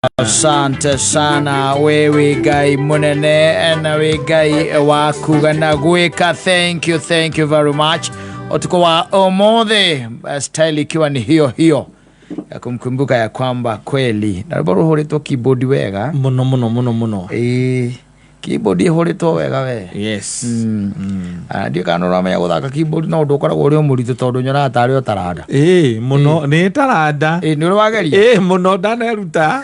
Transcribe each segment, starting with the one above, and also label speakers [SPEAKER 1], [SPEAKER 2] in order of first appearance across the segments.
[SPEAKER 1] Asante sana wewe Ngai munene na wĩ Ngai wa kuga na gwĩka. Thank you, thank you very much. Utuku wa ũmũthĩ style ikiwa ni hiyo hiyo ya kumkumbuka ya kwamba kweli na rwĩmbo rũhũrĩtwo keyboard wega.
[SPEAKER 2] Muno muno muno muno.
[SPEAKER 1] Ĩĩ, keyboard ĩhũrĩtwo wega we.
[SPEAKER 2] Yes.
[SPEAKER 1] Ah, ndiũ kana ũramenya gũthaka keyboard no ũndũ ũkoragwo ũrĩ o mũritũ tondũ nyonaga tarĩ o taranda.
[SPEAKER 2] Ĩĩ muno nĩ taranda.
[SPEAKER 1] Ĩĩ, nĩ ũrĩ wageria?
[SPEAKER 2] Ĩĩ muno, ndaneruta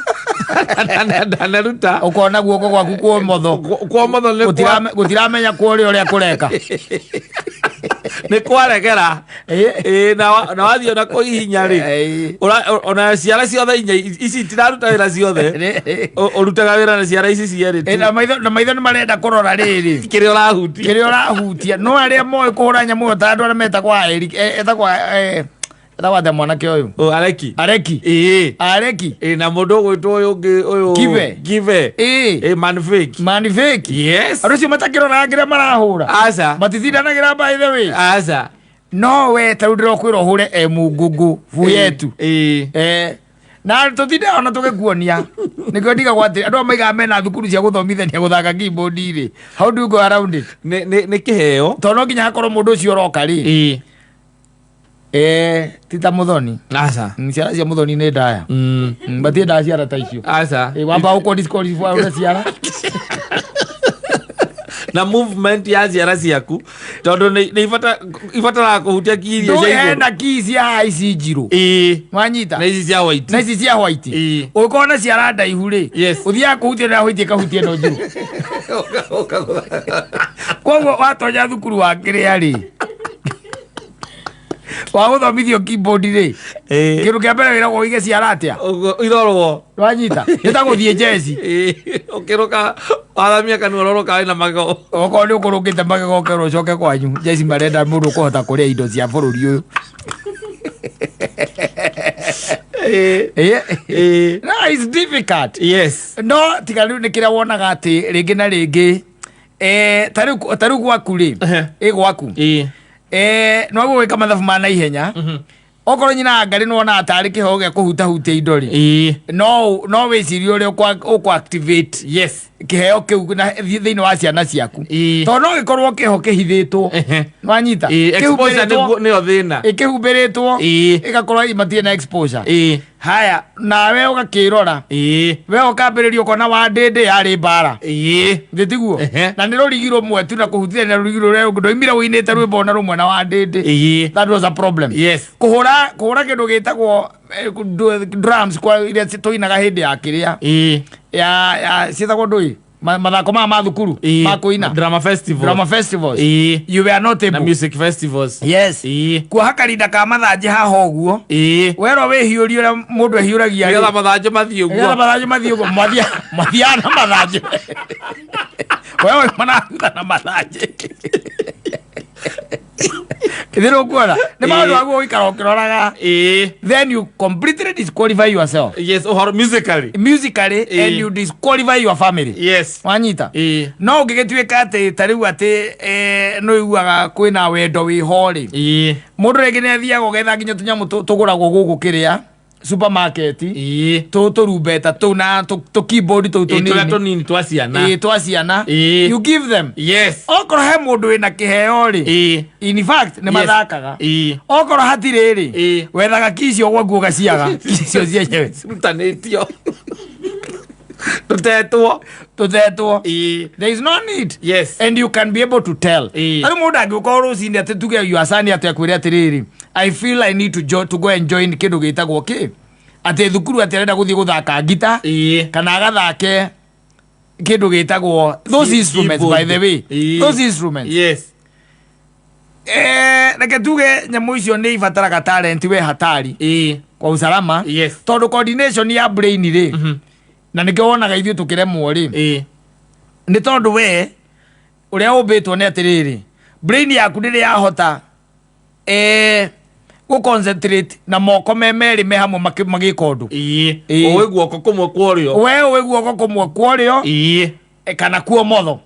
[SPEAKER 2] ndaneruta.
[SPEAKER 1] Ũkona guoko gwaku kwa ũmotho
[SPEAKER 2] Kwa motho nĩ kwa
[SPEAKER 1] gũtiramenya kwa ũrĩa ũrĩa kũreka.
[SPEAKER 2] Nĩ kwaregera. Ĩĩ, na wathiĩ ona kũhihinya rĩ, ona ciara ciothe inya ici itiraruta wĩra ciothe. Ũrutaga wĩra na ciara ici cierĩ tu.
[SPEAKER 1] Na maitho nĩ marenda kũrora rĩrĩ
[SPEAKER 2] kĩrĩa ũrahutia.
[SPEAKER 1] Kĩrĩa ũrahutia. No arĩa moĩ kũhũra nyamũ ĩyo ta andũ arĩa metagwo Eric, etagwo etagwo atĩa mwanake ũyũ?
[SPEAKER 2] Ũ, Areki.
[SPEAKER 1] Areki.
[SPEAKER 2] Ĩĩ.
[SPEAKER 1] Areki.
[SPEAKER 2] Ĩĩ, na mũndũ ũgwĩtwo ũyũ ũngĩ ũyũ.
[SPEAKER 1] Give.
[SPEAKER 2] Give. Ĩĩ, man fake.
[SPEAKER 1] Man fake.
[SPEAKER 2] Yes.
[SPEAKER 1] Andũ acio matakĩroraga kĩrĩa marahũra.
[SPEAKER 2] Aca.
[SPEAKER 1] Matitindanagĩra, by the way.
[SPEAKER 2] Aca.
[SPEAKER 1] No we ta rĩu ndĩrokwĩra ũhũre e mungungu bu yetu.
[SPEAKER 2] Ĩĩ.
[SPEAKER 1] Na tũtinde ona tũgĩkuonia nĩkĩo ndigagwo atĩ andũ aya maigaga mena thukuru cia gũthomithania gũthaka keyboard rĩ, how do you go around it?
[SPEAKER 2] Nĩ kĩheo.
[SPEAKER 1] Tondũ no nginya hakorwo mũndũ ũcio ũroka rĩ, ti ta mũthoni.
[SPEAKER 2] Aca.
[SPEAKER 1] Ciara cia mũthoni nĩ ndaya. Matiendaga ciara ta icio.
[SPEAKER 2] Aca.
[SPEAKER 1] Wamba ũkwo disqualify ũrĩa ciara.
[SPEAKER 2] Na movement ya ciara ciaku tondũ nĩ ibataraga kũhutia ki iria cia igũrũ.
[SPEAKER 1] Hena key cia haha ici njirũ. Wanyita?
[SPEAKER 2] Na ici cia white.
[SPEAKER 1] Na ici cia white. Ũngĩkorwo na ciara ndaihu rĩ, ũthiaga kũhutia na white ĩkahutia ĩno njirũ. Koguo watonya thukuru wa kĩrĩa rĩ, wa gũthomithio keyboard rĩ, kĩndũ kĩa mbere wĩragwo ũige ciara atĩa?
[SPEAKER 2] Ũguo, irorwo.
[SPEAKER 1] Wanyita? Nĩ ta gũthiĩ njeci.
[SPEAKER 2] Ĩĩ, ũkĩrũka wathamia kanua ũrorũka wĩna magego.
[SPEAKER 1] Okorwo nĩ ũkũrũkĩte magego ũkerwo ũcoke kwanyu. Njeci marenda mũndũ ũkũhota kũrĩa indo cia bũrũri ũyũ. No, it's difficult. No tiga rĩu nĩ kĩrĩa wonaga atĩ rĩngĩ na rĩngĩ, ta rĩu gwaku rĩ, ĩ gwaku, no gwĩka mathabu ma naihenya, okorwo nyina ngarĩ nĩwonaga tarĩ kĩheo gĩa kũhutahutia indo rĩ, no wĩcirie ũrĩa ũkũ activate kĩheo kĩu na thĩinĩ wa ciana ciaku, tondũ no gĩkorwo kĩho kĩhithĩtwo. Nwanyita?
[SPEAKER 2] Exposure nĩyo thĩna.
[SPEAKER 1] Ĩkĩhumbĩrĩtwo, ĩgakorwo matirĩ na exposure. Haya, nawe ũgakĩrora, we ũkambĩrĩria ũkona wa ndĩndĩ yarĩ mbara. Thĩ tiguo? Na nĩ rũrigi rũmwe tu na kũhutithania rũrigi rũrĩa rũngĩ ndoimire ũinĩte rwĩmbo ona rũmwe na wa ndĩndĩ. That was a problem. Kũhũra kĩndũ gĩtagwo drums kwa iria tũinaga hĩndĩ ya kĩrĩa ya ciĩtagwo ndũĩ mathako maya ma thukuru ma kũina.
[SPEAKER 2] Drama festival.
[SPEAKER 1] Drama festivals. You were not
[SPEAKER 2] Na
[SPEAKER 1] able.
[SPEAKER 2] Music festivals.
[SPEAKER 1] Yes. Kuoha karinda ka mathanjĩ haha ũguo, werwo wĩhiũrie ũrĩa mũndũ ehiũragia rĩ,
[SPEAKER 2] nĩgetha mathanjĩ mathiĩ
[SPEAKER 1] nĩgetha
[SPEAKER 2] ũguo.
[SPEAKER 1] Mathanjĩ mathiĩ ũguo, mathiaga na mathanjĩ, wewe manathutha na mathanjĩ ithĩ ũkuona nĩ maũndũ aguo ũikara ũkĩroraga. Then you completely disqualify yourself.
[SPEAKER 2] Yes, ũhoro musically.
[SPEAKER 1] Musically, and you disqualify your family. Wanyita? No ũngĩgĩtuĩka atĩ ta rĩu atĩ nĩ ũiguaga kwĩna wendo wĩho rĩ, mũndũ rĩngĩ nĩ athiaga ũgetha nginya tũnyamũ tũgũragwo gũkũ kĩrĩa supermarket, tũrumbeta tũu na tũ keyboard tũu
[SPEAKER 2] Tũrĩa
[SPEAKER 1] tũnini.
[SPEAKER 2] Tũnini twa ciana.
[SPEAKER 1] Ĩĩ, twa ciana. You give them. Okorwo he mũndũ wĩna kĩheo rĩ, in fact nĩ mathakaga. Okorwo hatirĩ rĩ, wethaga kicio gwaku ũgaciaga kicio cienyewe.
[SPEAKER 2] Cirutanĩtio tũtetwo.
[SPEAKER 1] Tũtetwo. There is no need. And you can be able to tell. Tarĩu mũndũ angĩũka rũcinĩ atĩ tuge your son atĩ akwĩre atĩrĩrĩ, "I feel I need to go and join kĩndũ gĩtagwo kĩ," atĩ thukuru atĩ arenda gũthiĩ gũthaka ngita kana agathake kĩndũ gĩtagwo those instruments, by the way, those instruments, reke tuge nyamũ icio nĩ ibataraga talent we hatari kwa usalama, tondũ coordination ya brain rĩ, na nĩkĩo wonaga ithuĩ tũkĩremwo rĩ, nĩ tondũ we ũrĩa ũmbĩtwo nĩ atĩrĩrĩ, brain yaku ndĩrĩ yahota gũ concentrate na moko me merĩ me hamwe magĩka ũndũ.
[SPEAKER 2] Ũĩ guoko kũmwe kwa ũrĩo.
[SPEAKER 1] We ũĩ guoko kũmwe kwa ũrĩo, kana kuo motho.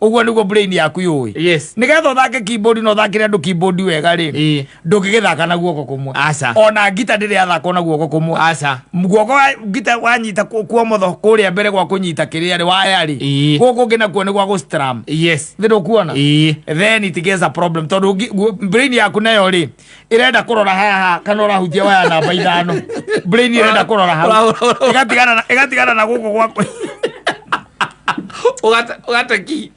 [SPEAKER 1] Ũguo nĩguo brain yaku yũĩ. Nĩgetha ũthake keyboard na ũthakĩre andũ keyboard wega rĩ, ndũngĩgĩthaka na guoko kũmwe.
[SPEAKER 2] Aca.
[SPEAKER 1] Ona ngita ndĩrĩ yathakwo na guoko kũmwe.
[SPEAKER 2] Aca.
[SPEAKER 1] Guoko ngita wanyita kuomotho kũrĩa mbere gwa kũnyita kĩrĩa rĩ waya rĩ, gũkũ ũngĩ nakuo nĩ gwa gũ-strum. Thĩ ndũkuona? Then it gets a problem tondũ brain yaku nayo rĩ ĩrenda kũrora haha kana ũrahutia waya namba 5, brain ĩrenda kũrora hau, ĩgatigana na gũkũ gwaku.
[SPEAKER 2] Ũgateki.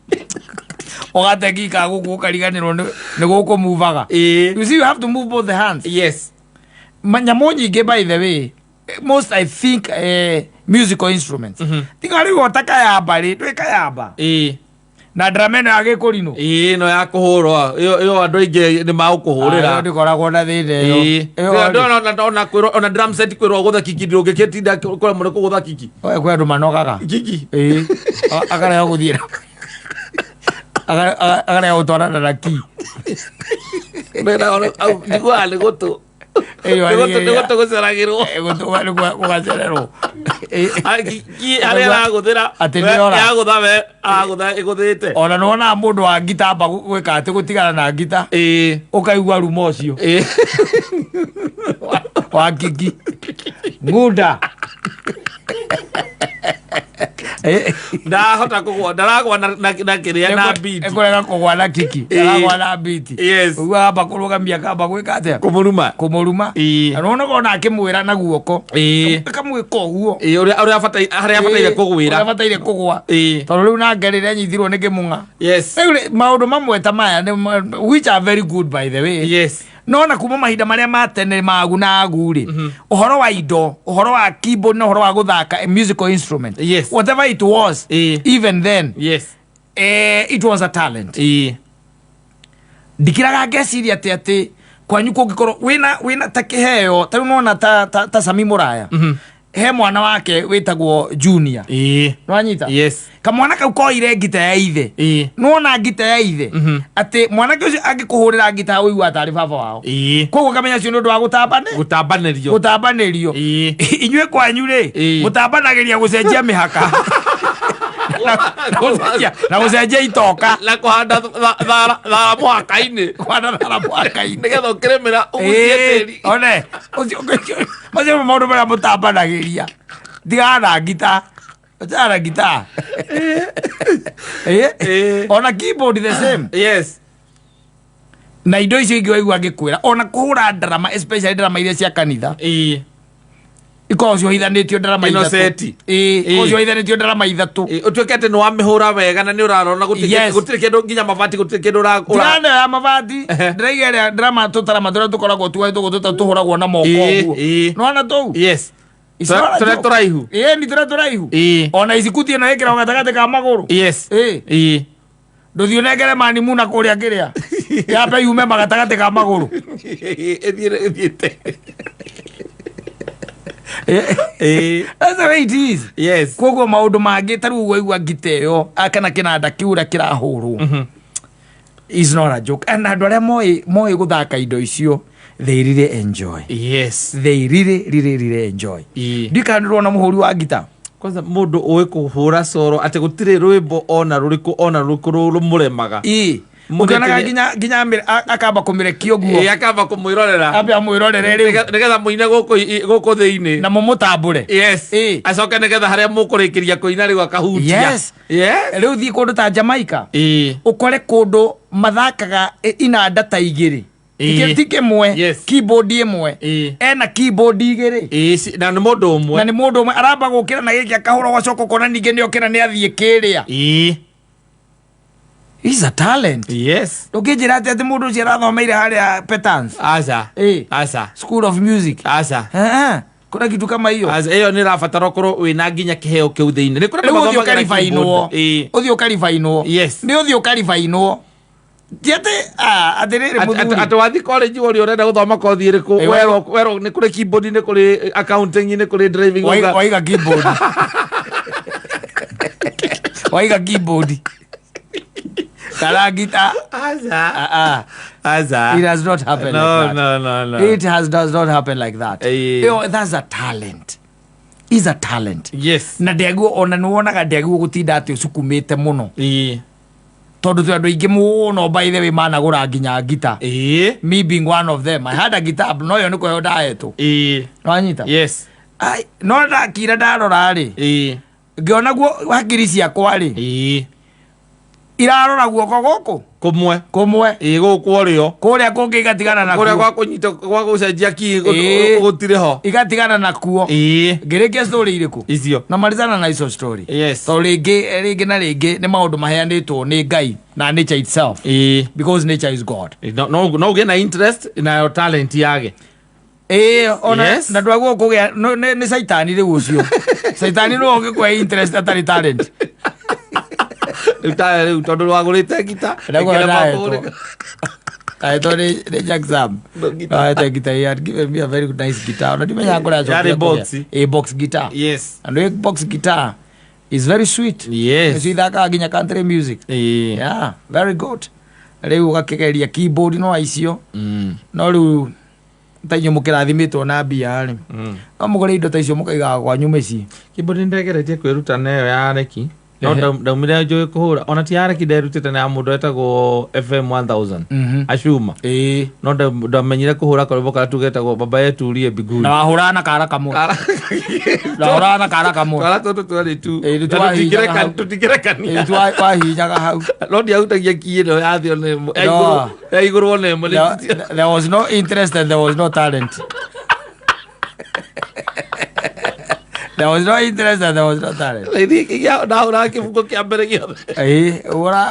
[SPEAKER 1] Ũgateki ka gũkũ ũkariganĩrwo nĩ gũkũ muvaga. You see, you have to move both the hands. Nyamũ nyingĩ, by the way, most, I think, musical instruments, tiga rĩu ota kayamba rĩ, ndwĩ kayamba na drama ĩno ya gĩkũrinũ.
[SPEAKER 2] Ĩĩ, ĩno ya kũhũrwo ĩyo, ĩyo andũ aingĩ nĩ magũkũhũrĩra.
[SPEAKER 1] Ah, ndĩkoragwo na thĩna ĩyo. Ĩyo
[SPEAKER 2] Andũ
[SPEAKER 1] rĩ,
[SPEAKER 2] ona kwĩrwo ona drum set kwĩrwo gũtha kiki, ndũngĩkĩtinda kũremwo nĩ kũgũtha kiki.
[SPEAKER 1] Oe, kwĩ andũ manogaga.
[SPEAKER 2] Kiki.
[SPEAKER 1] Ĩĩ. Akarega gũthiĩ akarega gũtwarana na ki.
[SPEAKER 2] Njiguaga nĩ gũtũ.
[SPEAKER 1] Ĩyo.
[SPEAKER 2] Nĩ gũtũ, nĩ gũtũ gũceragĩrwo.
[SPEAKER 1] Gũgacererwo.
[SPEAKER 2] Harĩa aragũthĩra.
[SPEAKER 1] Atĩ nĩora.
[SPEAKER 2] Yagũtha we aragũtha ĩgũthĩte.
[SPEAKER 1] Ona nĩwonaga mũndũ wa ngita amba gwĩka atĩ gũtigana na ngita, ũkaigua ruma ũcio wa kiki ngunda.
[SPEAKER 2] Ndahota kũgwa, ndaragwa na kĩrĩa na beat.
[SPEAKER 1] Ĩkũrega kũgwa na kiki. Ndaragwa na beat. Ũguo amba kũrũgamia, kamba gwĩka atĩa?
[SPEAKER 2] Kũmũruma.
[SPEAKER 1] Kũmũruma. Na nĩwona ona akĩmwĩra na guoko, akamwĩka ũguo.
[SPEAKER 2] Ĩĩ, ũrĩa harĩa abataire kũgwĩra.
[SPEAKER 1] Ũrĩa abataire kũgwa, tondũ rĩu nake rĩrĩa anyitirwo nĩ kĩmũng'a. Rĩu rĩ, maũndũ mamwe ta maya which are very good, by the way, no na kuma mahinda marĩa ma tene magu na agu rĩ, ũhoro wa indo, ũhoro wa keyboard na ũhoro wa gũthaka a musical instrument, whatever it was, even then, it was a talent. Ndikiraga ngeciria atĩ kwanyu kũngĩkorwo wĩna ta kĩheo ta rĩu nona ta Sami Mũraya, he mwana wake wĩtagwo Junior. Nĩwanyita?
[SPEAKER 2] Yes.
[SPEAKER 1] Kamwana kau koire ngita ya ithe. Nĩwona ngita ya ithe, atĩ mwanake ũcio angĩkũhũrĩra ngita ũigua tarĩ baba wao. Koguo kamenya ũcio nĩ ũndũ wa gũtambane
[SPEAKER 2] Gũtambanĩrio.
[SPEAKER 1] Gũtambanĩrio. Inyuĩ kwanyu rĩ, mũtambanagĩria gũcenjia mĩhaka na gũcenjia itoka.
[SPEAKER 2] Na kũhanda thara mũhaka-inĩ.
[SPEAKER 1] Kũhanda thara mũhaka-inĩ.
[SPEAKER 2] Nĩgetha ũkĩrĩmĩra ũgucie tĩri.
[SPEAKER 1] One macio nĩ maũndũ marĩa mũtambanagĩria. Tigana na ngita, tigana na ngita. Ona keyboard the same. Na indo icio ingĩ waigua ngĩkwĩra, ona kũhũra ndarama, especially ndarama iria cia kanitha, ikoragwo ciohithanĩtio ndarama
[SPEAKER 2] Ĩno
[SPEAKER 1] 3.
[SPEAKER 2] seti.
[SPEAKER 1] Ikoragwo ciohithanĩtio ndarama 3.
[SPEAKER 2] Ũtuĩke atĩ nĩ wamĩhũra wega na nĩ ũrarona gũtirĩ gũtirĩ kĩndũ, nginya mabati gũtirĩ kĩndũ
[SPEAKER 1] Tigana ya mabati. Ndĩraiga ĩrĩa ndarama, tũtarama tũrĩa tũkoragwo tuoe tũgũ tũtatũ tũhũragwo na moko ũguo. Nĩwona tũu?
[SPEAKER 2] Yes.
[SPEAKER 1] It's not a
[SPEAKER 2] Tũrĩa
[SPEAKER 1] joke.
[SPEAKER 2] tũraihu.
[SPEAKER 1] Ĩĩ, ni tũrĩa tũraihu. Ona icikuti ĩno ĩkĩragwo gatagatĩ ka magũrũ. Ndũthiĩ ũnengere manimuna kũrĩa kĩrĩa yambe yume magatagatĩ ka magũrũ.
[SPEAKER 2] Ĩthiĩte.
[SPEAKER 1] That's the way it is. Koguo maũndũ mangĩ ta rĩu waigua ngita ĩyo kana kĩnanda kĩu ũrĩa kĩrahũrwo is not a joke, and andũ arĩa moĩ gũthaka indo icio, they really enjoy. They really, really, really enjoy. Ndikana ndĩrona mũhũri wa ngita.
[SPEAKER 2] Kwanza mũndũ ũĩ kũhũra coro atĩ gũtirĩ rwĩmbo ona rũrĩkũ rũmũremaga. Mũndũ
[SPEAKER 1] Ũkĩonaga nginya akamba kũmĩrekia ũguo.
[SPEAKER 2] Akamba kũmwĩrorera.
[SPEAKER 1] Ambe amwĩrorere rĩu.
[SPEAKER 2] Nĩgetha mũine gũkũ thĩinĩ.
[SPEAKER 1] Na mũmũtambũre.
[SPEAKER 2] Acoke nĩgetha harĩa mũkũrĩkĩria kũina rĩu akahutia.
[SPEAKER 1] Rĩu thiĩ kũndũ ta Jamaica, ũkore kũndũ mathakaga inanda ta igĩrĩ. Ti kĩmwe. Keyboard ĩmwe. Ena keyboard igĩrĩ.
[SPEAKER 2] Na nĩ mũndũ ũmwe.
[SPEAKER 1] Na nĩ mũndũ ũmwe aramba gũkĩra na gĩkĩ akahũra, ũgacoka ũkona ningĩ nĩ okĩra nĩ athiĩ kĩrĩa. Is a talent. Ndũngĩnjĩra atĩ mũndũ ũcio arathomeire harĩa Petans
[SPEAKER 2] Aca. Aca.
[SPEAKER 1] School of Music.
[SPEAKER 2] Aca.
[SPEAKER 1] Kuna kitu kama hiyo.
[SPEAKER 2] Aca, ĩyo nĩ ĩrabatara ũkorwo wĩna nginya kĩheo kĩu thĩinĩ. Nĩ kũrĩ
[SPEAKER 1] Rĩu ũthiĩ
[SPEAKER 2] mathomagĩra
[SPEAKER 1] ũkaribainwo.
[SPEAKER 2] keyboard.
[SPEAKER 1] Ũthiĩ ũkaribainwo. Nĩ ũthiĩ ũkaribainwo, ti atĩ atĩrĩrĩ mũthuri.
[SPEAKER 2] Atĩ wathi college ũrĩa ũrenda gũthoma kothi ĩrĩkũ, werwo nĩ kũrĩ keyboard, nĩ kũrĩ accounting, nĩ kũrĩ driving.
[SPEAKER 1] Waiga keyboard, waiga keyboard kana ngita.
[SPEAKER 2] Aca.
[SPEAKER 1] Ah, ah.
[SPEAKER 2] Aca.
[SPEAKER 1] It has not happened
[SPEAKER 2] No,
[SPEAKER 1] like that.
[SPEAKER 2] no.
[SPEAKER 1] It has does not happen like that. Yo, that's a talent, is a talent. Na ndĩagwo ona nĩ wonaga ndĩagwo gũtinda atĩ ũcukumĩte mũno. Tondũ twĩ andũ aingĩ mũno, by the way, managũra nginya ngita. Me being one of them, I had a guitar, no yo nĩ kũheo ndahetwo. Nwanyita?
[SPEAKER 2] Yes.
[SPEAKER 1] Ai, no ndakira ndarora rĩ, ngĩona guo hakiri ciakwa rĩ irarora guoko gũkũ
[SPEAKER 2] Kũmwe.
[SPEAKER 1] Kũmwe.
[SPEAKER 2] Gũkũ ũrĩo.
[SPEAKER 1] Kũrĩa kũngĩ igatigana
[SPEAKER 2] Kũrĩa
[SPEAKER 1] nakuo.
[SPEAKER 2] Gwa kũnyita, gwa gũcenjia kii. Gũtirĩ ho.
[SPEAKER 1] Igatigana nakuo. Ngĩrĩkia story irĩkũ?
[SPEAKER 2] Icio.
[SPEAKER 1] Na marizana na icio story. Tondũ rĩngĩ rĩngĩ na rĩngĩ nĩ maũndũ maheanĩtwo nĩ Ngai na nature itself, because nature is God.
[SPEAKER 2] No ũgĩe na interest nayo talent yage.
[SPEAKER 1] Ĩĩ, ona
[SPEAKER 2] Yes.
[SPEAKER 1] na ndwagwo kũgĩa nĩ caitani rĩu, ũcio caitani nĩwe ũngĩkũhe interest atarĩ talent.
[SPEAKER 2] Rĩu ta rĩu tondũ wagũrĩte ngita.
[SPEAKER 1] Naguo
[SPEAKER 2] ĩkĩrema
[SPEAKER 1] ndahetwo.
[SPEAKER 2] kũgũrĩka.
[SPEAKER 1] Ndahetwo nĩ Jack Sam.
[SPEAKER 2] No, guitar.
[SPEAKER 1] Ndahetwo guitar. He had given me a very nice guitar. Ona ndimenyaga kũrĩa
[SPEAKER 2] Yarĩ
[SPEAKER 1] acokire
[SPEAKER 2] box.
[SPEAKER 1] kũgĩa. Ĩ, box guitar. And the box guitar is very sweet. Nĩcio ithakaga nginya country music. Yeah, very good. Rĩu ũgakĩgeria keyboard no icio. No rĩu ta inyuĩ mũkĩrathimĩtwo na mbia rĩ, no mũgũre indo ta icio mũkaigaga kwanyu mĩciĩ.
[SPEAKER 2] Keyboard nĩ ndegeretie kwĩruta nayo ya reki, no ndaumire njũĩ kũhũra ona ti ya reki, nderutĩte na ya mũndũ etagwo FM 1000 Ashuma. No ndamenyire kũhũra karwĩmbo karĩa tugetagwo Baba Yetu Uliye Mbinguni.
[SPEAKER 1] Na wahũraga na kara kamwe, na wahũraga na kara kamwe.
[SPEAKER 2] Twara tũtũ twarĩ tu.
[SPEAKER 1] Ĩĩ,
[SPEAKER 2] Na
[SPEAKER 1] twahihinyaga hau.
[SPEAKER 2] tũtingĩrekania.
[SPEAKER 1] Ĩĩ, wahihinyaga hau.
[SPEAKER 2] No ndiahutagia key ĩno ya thĩ ona ĩmwe, ya
[SPEAKER 1] No.
[SPEAKER 2] igũrũ, ya igũrũ ona ĩmwe.
[SPEAKER 1] There was no interest and there was no talent. There was no interest and there was no talent.
[SPEAKER 2] Ndahũraga kĩbungo kĩa mbere gĩothe.
[SPEAKER 1] Ĩĩ, ũra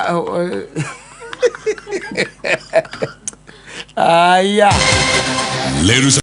[SPEAKER 1] aya.
[SPEAKER 3] Ladies